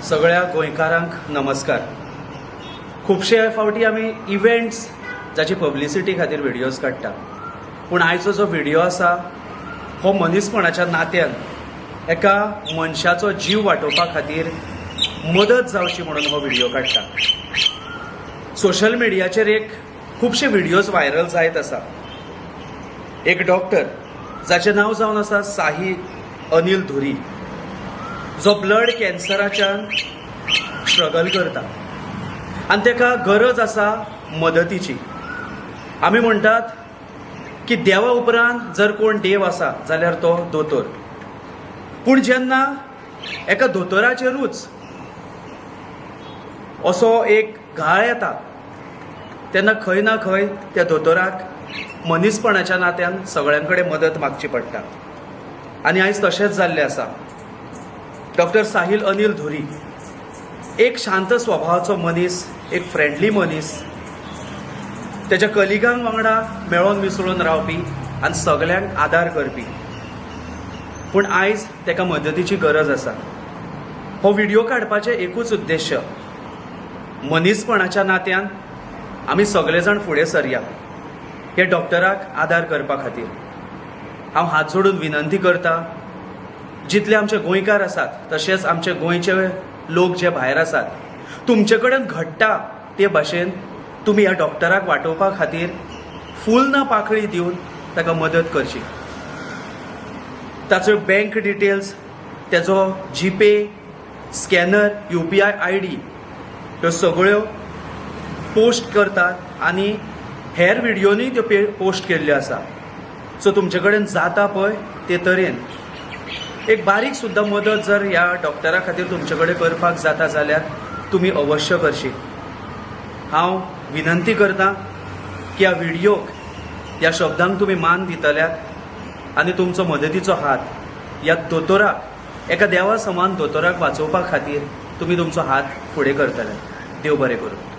सगळ्या गोंयकारांक नमस्कार. खुबशे फावटी आमी इव्हेंट्स जाची पब्लिसिटी खातीर व्हिडियोज काडटा, पूण आयचो जो व्हिडियो आसा हो मनीसपणाच्या नात्यान एका मनशाचो जीव वाटोवपा खातीर मदत जावची म्हणून हो व्हिडियो काडटा. सोशल मिडियाचेर एक खुबशे व्हिडियोज व्हायरल जायत आसा. एक डॉक्टर जाचें नांव जावन आसा साहिल अनिल धुरी, जो ब्लड कॅन्सराच्यान स्ट्रगल करता आनी ताका गरज आसा मदतीची. आमी म्हणटात की देवा उपरांत जर कोण देव आसा जाल्यार तो दोतोर. पूण जेन्ना एका दोतोराचेरूच असो एक घाळ येता तेन्ना खंय ना खंय त्या दोतोराक मनीसपणाच्या नात्यान सगळ्यां कडेन मदत मागची पडटा. आनी आयज तशेंच जाल्लें आसा. डॉक्टर साहिल अनिल धुरी एक शांत स्वभावाचो मनीस, एक फ्रेंडली मनीस, तेच्या कलिगांक वांगडा मेळोन मिसळून रावपी आनी सगल्यांक आदार करपी. पूण आयज तेका मदतीची गरज आसा. हो व्हिडियो काडपाचें एकूच उद्देश्य, मनीसपणाच्या नात्यान आमी सगळे जाण फुडें सरया हे डॉक्टराक आदार करपा खातीर. हांव हात जोडून विनंती करता, जितले आमचे गोंयकार आसात तशेंच आमचे गोंयचे लोक जे भायर आसात, तुमचे कडेन घडटा ते भाशेन तुमी ह्या डॉक्टराक वाटोवपा खातीर फूल ना पाकळी दिवन ताका मदत करची. ताचो बँक डिटेल्स, तेजो जीपे, स्कॅनर, UPI ID ह्यो सगळ्यो पोस्ट करतात आनी हेर व्हिडियोनी त्यो पोस्ट केल्ल्यो आसा. सो तुमचे कडेन जाता पळय ते तरेन एक बारीक सुद्दां मदत जर ह्या डॉक्टरा खातीर तुमचे कडेन करपाक जाता जाल्यार तुमी अवश्य करशी. हांव विनंती करता की ह्या व्हिडियोक, ह्या शब्दांक तुमी मान दितल्यात आनी तुमचो मदतीचो हात ह्या दोतोराक, एका देवा समान दोतोराक वाचोवपा खातीर तुमी तुमचो हात फुडें करतले. देव बरें करूं.